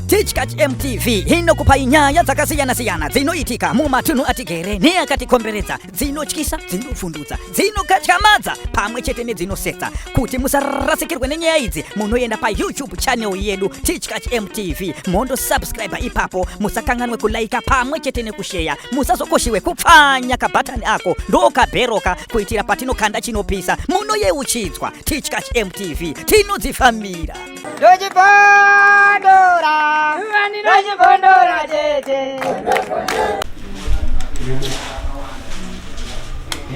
Tichkach MTV inokupai nyaya dzakasiyana-siyana dzinoitika mumatunhu atigere neakatikomberedza, dzinotyisa, dzinovhundutsa, dzinokatyamadza pamwe chete nedzinosetsa. Kuti musarasikirwe nenyaya idzi, munoenda paYouTube channel yedu Tichkach MTV mondosubscribe ipapo. Musakanganwe kulaika pamwe chete nekusheya. Musazokoshiwe kupfanya kabhatani ako ndokabheroka kuitira patinokanda chinopisa munoyeuchidzwa. Tichkach MTV tinodzifambira. Ndochibondora, ndochibondora tete.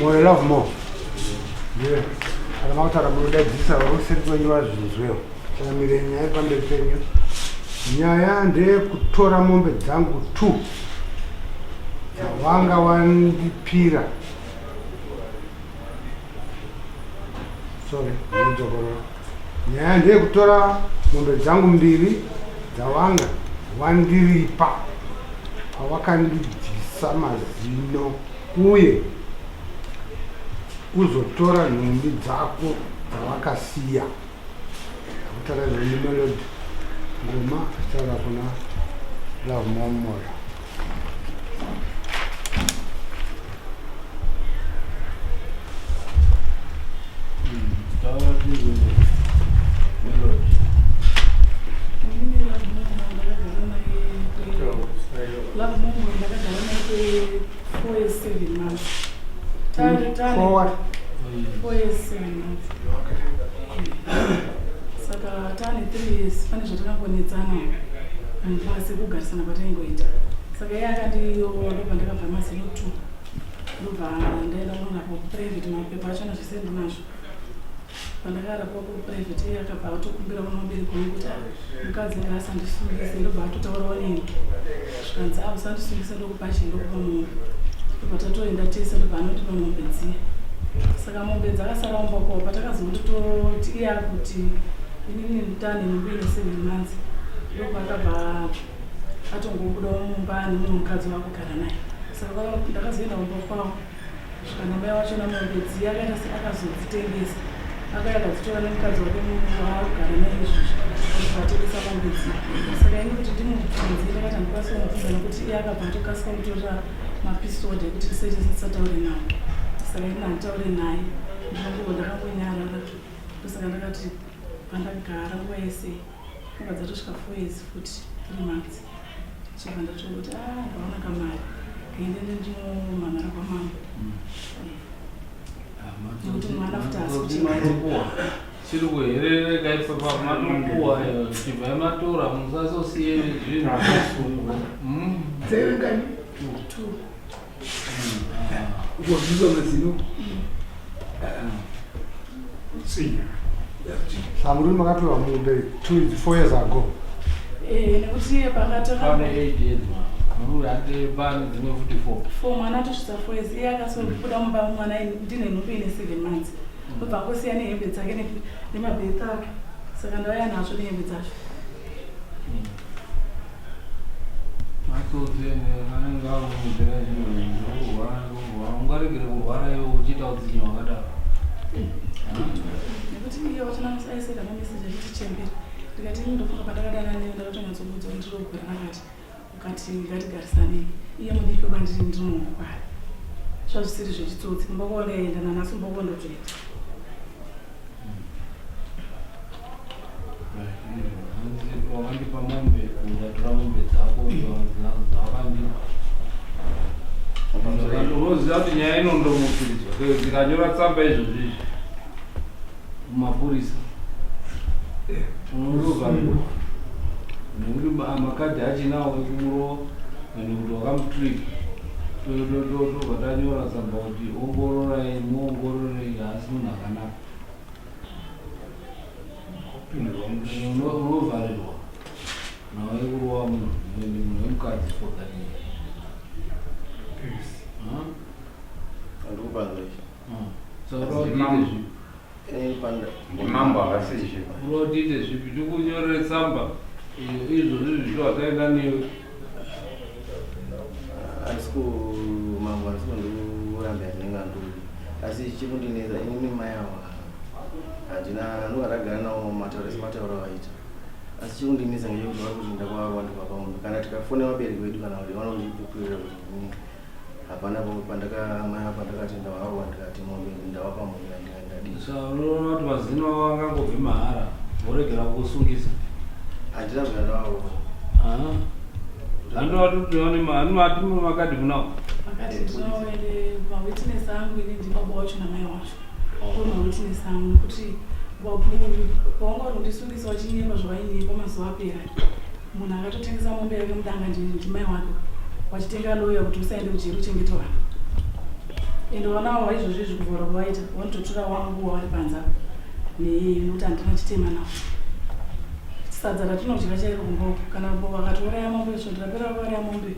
More love more. Yeah. Kana makutaura munodaidzisa varuseri kwenyu vazvinzwewo. Changamire nyaya pamberi penyu. Nyaya ndeyekutora mombe dzangu two dzawanga wandipira. Sorry, ndinodzokorora. Nyaya ndeyekutora mombe dzangu mbiri dzawanga wandiripa pawakandibvisa mazino uye uzotora nhumbi dzako dzawakasiya. Akutaura izvo Melody Ngoma achitaura kuna Lovemore Moyo. Saka tane 3 years pane zvatakangonetsana mumba sekugarisana kwataingoita. Saka iye akandirowa ndobva ndakabva mazino 2 ndobva ndaenda kunorapwa kuprivate mapepa achona zvese ndinazvo. Pandakarapwa kuprivate iye akabva atokumbira kuna vabereki vangu kuti ah, mukadzi ngaasandisungise ndobva atotaurawo neni zvikanzi ah usandisungise ndokupa chii ndokupa mombe ndobva tatoenda tese ndobva anondipa mombe dziya saka mombe dzakasara mumba kwavo patakazoti toti iye akuti inini ndane nhumbu ine 7 months ndopaakabva atongobudawo mumba nemumwe mukadzi waakugara naye. Saka ndakazoenda kumba kwavo svika namai wacho namombe dziya akaita se akazodzitengesa akauya akadzitora nemukadzi wake waakugara naye izvozvi vatengesa mombe dziya. Saka ini kuti ndimubvunze ndakati handikwanisi kumubvunza nekuti iye akabva atokasika kutorera mapisoda ekuti tisataure nawo. Saka ini handitaure naye ndinongo ndakangonyarara ndosaka ndakati pandagara nguva yese ndobva dzatosvika 4 years futi 3 months chibva ndatongoti a ah, ndaona kamari kaende ndinomamara kwamambo nekuti mwana futi haasi chiri kuherereka ipapa matopuwa chibvai matora musasosiye zvinhu zvasungwa. Dzaive Two. Ukobviswa mazino. Samuri makapiwa mombe 2 4 years ago. Eh, nekuti iye pakatanga Pane 8 years ma. Muri hande pane dzimwe futi 4. 4 mwana atosvitsa 4 years iye akasobuda mumba mwana ndine nhumbu ine 7 months ndobva angosiya nehembe dzake nemabheti ake saka ndauya nazvo nehembe dzacho. Matsotsi anenge akukudzira zvinhu zvekurwara kurwara ungaregere kurwara iwe uchiita utsinye hwakadaro. Nekuti iye wacho aisenda mameseji achiti chembere ndikati ini ndofunga pandakadana newe ndakatonyatsokuudza kuti ndiri kugwira rakati ukati ngatigarisanei iye mudiki kwandiri ndiri munhu kwaari zvazvisiri zvechitsotsi kumba kwavo ndaienda nanhasi kumba kwavo ndotoenda. Wakandipa mombe ukatora mombe dzako dzawakandipa. Unoziva kuti nyaya inondomutsiridzwa ndikanyora tsamba izvozvi izvi kumapurisa unondovharirwa nekuti makadhi achinawo ekumurova ende kuti wakamutrika tobva tanyora tsamba kuti ongororai muongororei haasi munhu akanaka unovharirwa nawe kurova munhu munhu wemukadzi for that year. Ndimambo havasizve. Unotiite zvipi tikunyorere tsamba izvozvi zvisho hataenda newe. Handisi kumambo handisi kundoramba ndinenge anduri asi chikundinetsa inini mai ava handina ndokatagara nawo matauro ese matauro avaita. Asi chikundinetsa ngechekuti vari kuti ndakwavarwa ndikapa munhu kana tikafona vabereki vedu kana kuti vanondipupurira kuti ini hapana pandakamaya pandakati ndavarwa ndikati mombe ndawapa munhu ndadii. Saka unoona kuti mazino avo angangobve mahara voregera kukusungisa. Handina zvandavarwa. Ah. Handovati kuti vane makadhi munawo. Makadhi ndinawo ende mawitness angu ini ndibaba wacho namai wacho. Ko mawitness angu nekuti wanga uri kundisungisa wachinyepa zvawainyepa mazuva apera munhu akatotengesa mombe yake mudanga ndimai wake wachitenga loya kuti usaende kujeri uchengete vana ende vana avo vaizvozvo izvi kuvhura kwavaita vanototora wangu wavari panze apa nekuti handina chitema navo sadza ratinodya chairo kumba uko kana vakatouraya mombe svondo rapera vakauraya mombe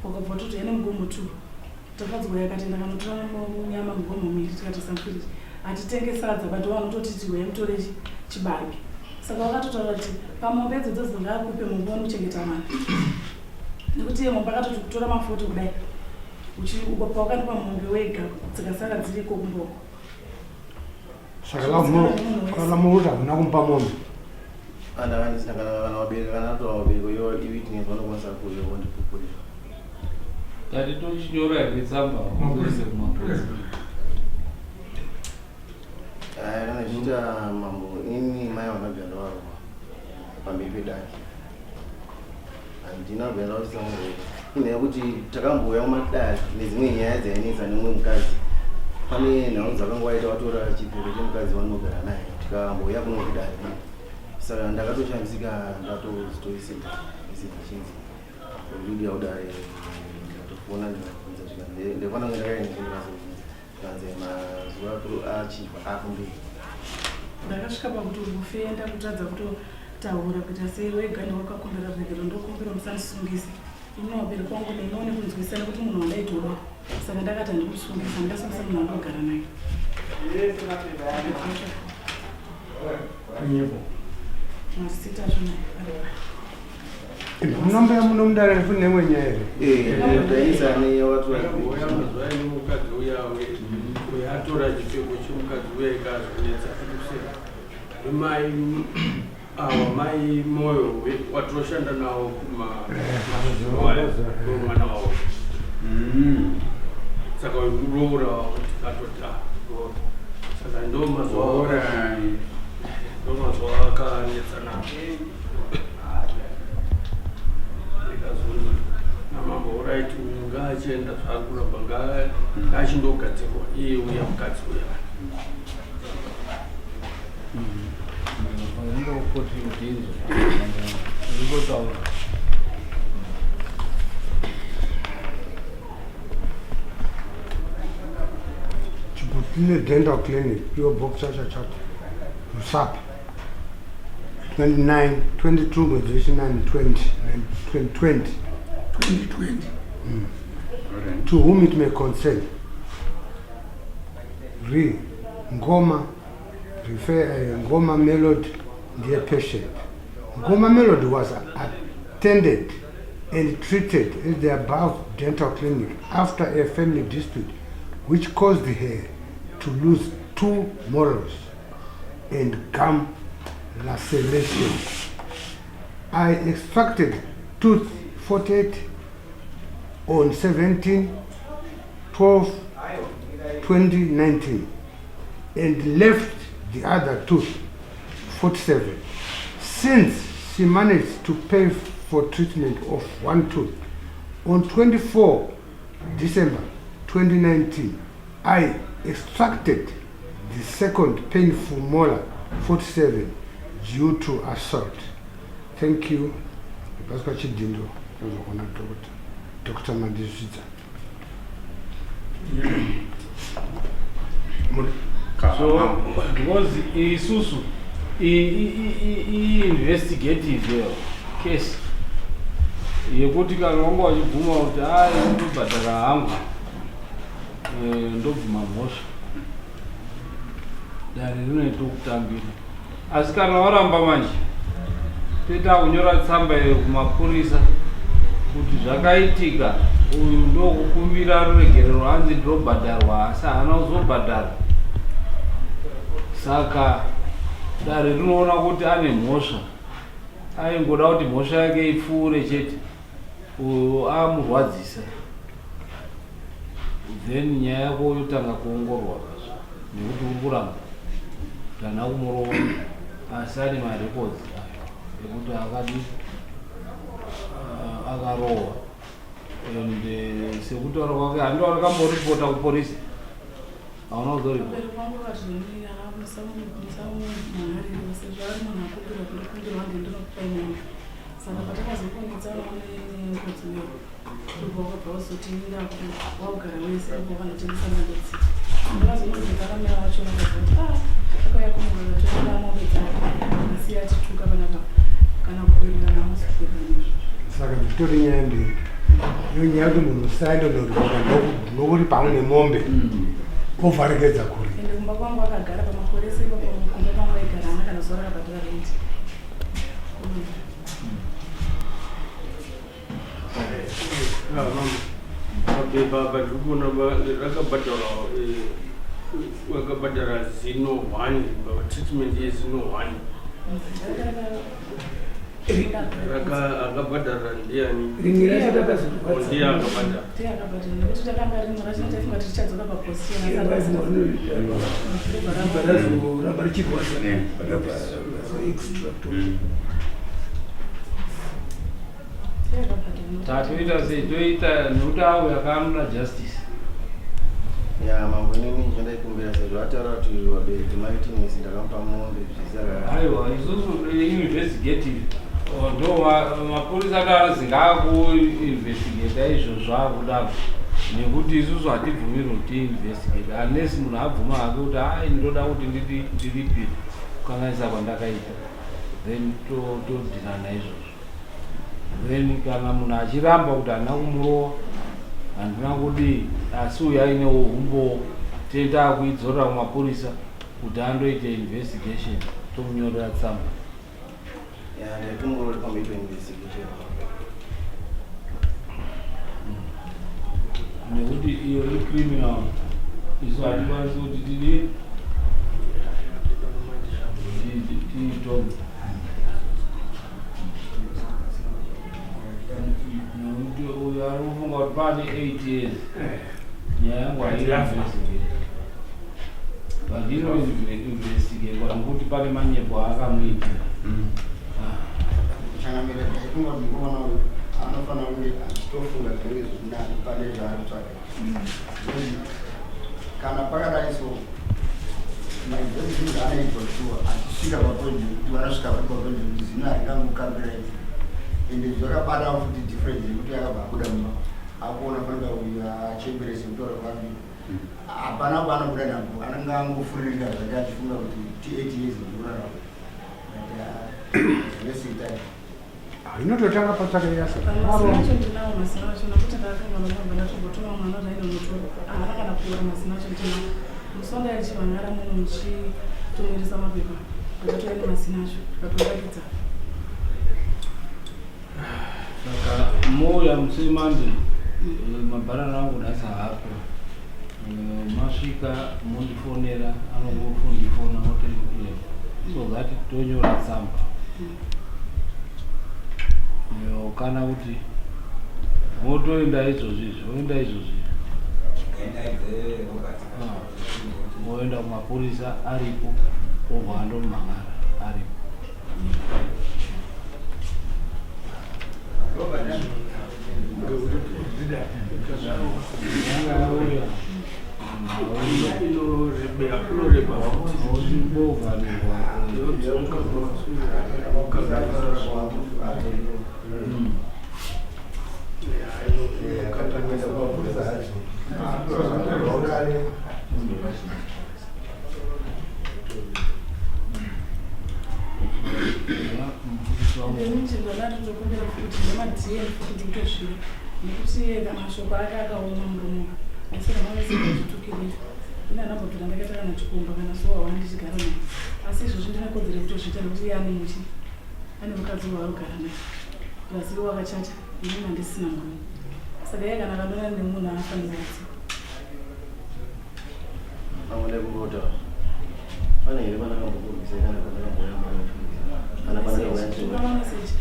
wakabva watoti ene mugomo two Tafadzwa yakati ndakanotora nyama mugomo miri tikatoisa mufiriji hatitenge sadza but vanototiti huyai mutore chibage saka vakatotaura kuti pamombe idzodzo dzingaakupe mombe vanochengeta vana nekuti iye mombe akatoti kutora mafoto kudai pawakandipa mombe wega dzikasara dziriko kumboko saka lamuruti hakuna kumupa mombe andakandisina kana kana vabereki kana atova vabereki iyo iwitness vanokwanisa kuuya vondipupurira tati tochinyora here tsamba uise kumapurisa aya kana zvichiita mambo ini mai vanabva ndavarova pamberi pedare handina kubva ndavatisa munhu inyaya yekuti takambouya mumatare nedzimwe nyaya dzainetsa nemumwe mukadzi pane nhau dzakanga waita watora chipfeko chemukadzi wanogara naye tikambouya kuno kudare saka ndakatoshamisika ndatozotoisida isida chinzi ndikudiya kudare ndikatofona ndikabvunza zvikanzi ndikwana kunge ndakaenda ndikazobvunza zvikanzi mazuva achinjwa akumberi ndakasvika pakuti kufenda kutadza kutotaura kuita sei wega ndewakakumbira ruregerero ndokumbira musandisungise ini vabereki wangu neniwo nekunzwisisa nekuti munhu wandaitoda saka ndakati handikusungisa ndikasungisa munhu wandogara naye masita acho naye Munombe munomudare futi nemwe nyaya here? Eh, taisa ne wakatora Uya mazuva ino mukadzi uya uya atora chipfeko chemukadzi uya ikazonetsa kusera. Mai awa mai Moyo watoshanda nawo kuma mwana wavo. Saka uroora tikatoti ah roora. Saka ndo mazuva ndo mazuva akanetsa nawo. Ndikazonzi namambo orit uyu ngaachienda zvaari kuramba ngaachindogadzirwa iye uya mukadzi uya. Chiputile Dental Clinic, PO Box Chacha Chacha, Rusape. 29 22 mwedzi wechinani 20 2020 2020 to whom it may concern re ngoma refer ngoma melody ndiye patient ngoma melody was attended and treated at the above dental clinic after a family dispute which caused her to lose two morals and gum laceration. I extracted tooth 48 on 17 12 2019 and left the other tooth 47. Since she managed to pay for treatment of one tooth, on 24 December 2019, I extracted the second painful molar 47 due to assault. Thank you. Pastor Chidindo, ndozokona Dr. Dr. Mandizvidza. So because isusu i-investigative case yekuti kana wanga wachibvuma kuti ai ndobhadhara hangu eh, ndobvuma mhosva dare rinoita kutambira asi kana waramba manje toita kunyora tsamba iyo kumapurisa kuti zvakaitika uyu ndokukumbira ruregerero hanzi ndinobhadharwa asi haana kuzobhadharwa saka dare rinoona kuti ane mhosva. Aingoda kuti mhosva yake ipfuure chete, uyo amurwadzisa, then nyaya yako yotanga kuongororwa kazvo nekuti uri kuramba kuti haana kumurova, asi ane marecords ayo ekuti akadi akarohwa and sekutaura kwake handi wakamboripota kupolisi hauna kuzoripota. Vabereki vangu vakazvimira musamumhan'arira sezvo ari munhu akumbirwa kundokumbirwa hange ndinokupai mombe. Saka patakazokonetsana nemukadzi uyo ndobva wakabva wazoti wakugara wese ndobva wakanotengesa mombe idzi. Ndakazonozivana mai wacho vakabva kuti ah akauya kuno akatora mombe dzake asi atituka panapa kana kuwirirana hamusi kuwirirana izvozvo. Saka zvitori nyaya mbiri. Iyo nyaya yekuti munhu usaende unoripota nokuri pamwe nemombe ovharekedza kuri. Ende kumba kwangu akagara pamakore ese ipapo kumba kwangu aigara haana kana zuva rakabhadhara rent. Papepa apa ndiri kuona rakabhadharwa vakabhadhara zino one treatment yezino one akabhadhara ndiani? Rimwe racho takazorwadza. Ndiye akabhadhara. Ndiye akabhadhara nekuti takanga rimwe racho taifunga kuti tichadzoka paposition razoramba richirwadza razoextract. Tatoita sei? Toita nekuti auya kaanoda justice. Ya mambo, inini chandaikumbira sezvo ataura kuti vabereki maitinesi ndakamupa mombe zvisaka. Aiwa, isusu investigative ndo mapurisa ati anozi ngaakuinvestigata izvozvo akudaro nekuti isusu hatibvumirwi kuti tiinvestigate unless munhu abvuma hake kuti ai ndoda kuti ndiripire kukanganisa kwandakaita, then todhina naizvozvo. Then kana munhu achiramba kuti handina kumurova, handina kudii, asi uyu ainewo umbowo, tenge takuidzorera kumapurisa kuti andoita investigation, tomunyorera tsamba. Ya, ndaikumbira kuti pamboitwa investigation. Nekuti iyo icriminal, isu hatikwanisi kuti tidi tiitonge nekuti uyu ari kufunga kuti pane 8 years nyaya yangu haiinvestigate, but inoinvestigatwa nekuti pane manyepo aakamuitira. Changamire, ndaifunga kuti mukomana uyu anofanira kunge achitofunga zvinenge zvirinani pane zvaari kutsvaga. Because kana pakadai so mainvestigation anoitwa sure achisvika papoint yekuti vanosvika vari papoint yekuti zino haringangokambira idzi, ende zvakabata futi difference yekuti akabva abuda mumba akuona fanika uyu achembere sekutaura kwambi hapana kwaanobuda napo, anenge angofuririka zvake achifunga kuti t8 years ndikurarama, but zvesiitai. Inototanga patsvaka yasa. Mazino acho ndinawo, mazino acho, nekuti ndakanga ndakabva ndatombotora mwana kuti aende unotora, haana kana kuora. Mazino acho ndinawo. Musi wanga achimhan'ara muno muchitomirisa mapepa, ndakatouya nemazino acho ndikatoratidza. Saka mouya musi Monday, mabharani angu nhasi haapo. Masvika mondifonera, anongofondifona otoiuya so that tonyora tsamba. Yo, kana kuti motoenda izvozvi izvi, oenda izvozvi, Ah, oenda kumapurisa aripo, obva andomhan'ara aripo. Yanga yauya. Inoreba futi. Auchimbovharirwa. Kuenda kumapurisa acho. Ndinonzi ndatokumbira futi nemaDN futi ndikutosvira nekuti kana mashoko ake akaoma murume asi kana vasiachitukirira ine anambobvira ndakaita kana chikomba kana sowa wana ndichigara naye, asi izvozvi ndine kodzero yekutozviita nekuti iye ane muchi ane mukadzi waarugara naye plus iwo wakachata, inini handisina murume, saka iye kana akandona nemunhu aafanira kuti Pamwe ndaikumbota pane here pandakambokurwisai kana pandakamboyamba kana pandakauya? Message.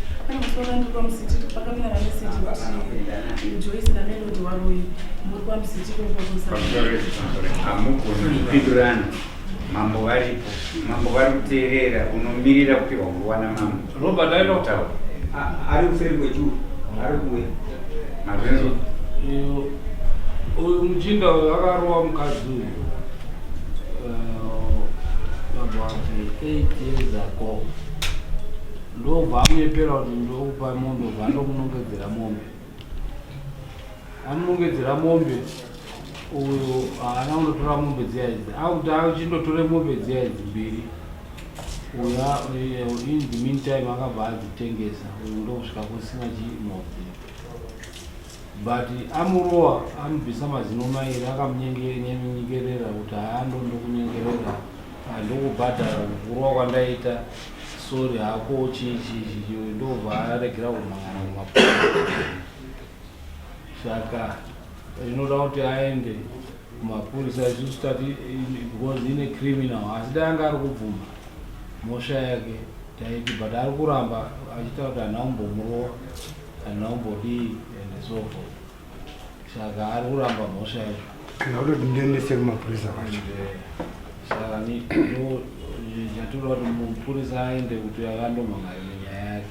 kwaMuziti ikoko. Pamusoro, hamugoni kupindurana. Mambo varipo, mambo vari kuteerera. Unomirira kupiwa nguva namambo. Robert aenda. Kutaura. Ari kuseri kwechuru, ari kuuya. Mazvinzwa? Uyu muchinda uyu akarowa mukadzi uyu about 8 years ago, ndobva amunyepera kuti ndokupa mombe, bva andomunongedzera mombe. Amunongedzera mombe, uyu haana kundotora mombe dziya idzi, akuti achindotore mombe dziya idzi mbiri. Uya in the meantime akabva adzitengesa uyu, ndokusvika kusina chimombe. But amurowa, amubvisa mazino mairi, akamunyengerera kuti haando ndokunyengerera, handokubhadhara kurowa kwandaita, sorry hako, chii chii chii. Ndobva aregera kumhangana kumapurisa. Saka inoda kuti aende kumapurisa. Isusu tati because ine criminal, asi dai anga ari kubvuma mhosva yake taiti, but ari kuramba achiita kuti handina kumbomurowa, handina kumbodii and so forth. Saka ari kuramba mhosva yacho. Kana kutoti ndiendese kumapurisa kwacho. Saka ndo chatinoda kuti mupurisa aende kuti akandomhangara nenyaya yake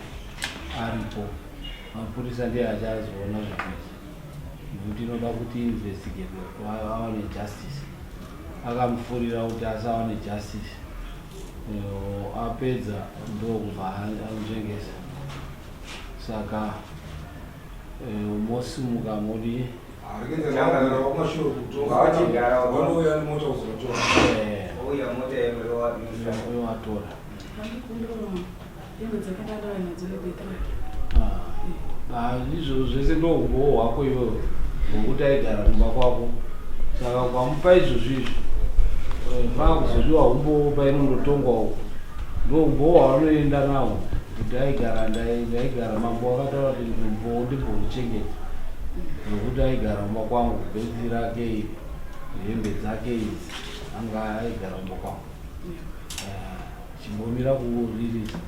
aripo. Mapurisa ndiye achazoona zvekuita, nekuti inoda kuti investigate, awane justice. Akamufurira kuti asawane justice. Apedza ndokubva amuchengesa. Saka mosimuka modi. Vanouya nemota kuzovatora. Ouya mota Yovatora. Handikumbira hembe dzake ndandauya nadzo nebhegi rake. Ah, izvo zvese ndoumbowo hwako iwewe, hwokuti aigara kumba kwako. Saka ukamupa izvozvo izvi, pakuzodiwa umbowo painondotongwa uko, ndoumbowo hwaunoenda nawo kuti aigara, ndaigara. Mambo akataura kuti umbowo ndimbomuchengeta nokuti aigara kumba kwangu, bhegi rake iri, hembe dzake idzi, anga aigara kumba kwangu. Chimbomira kuririsa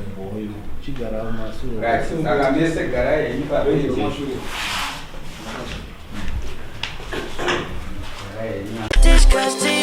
umbowo, chigara mumasure. Right, saka mese garai henyu papeji. Garai henyu. Disgusting.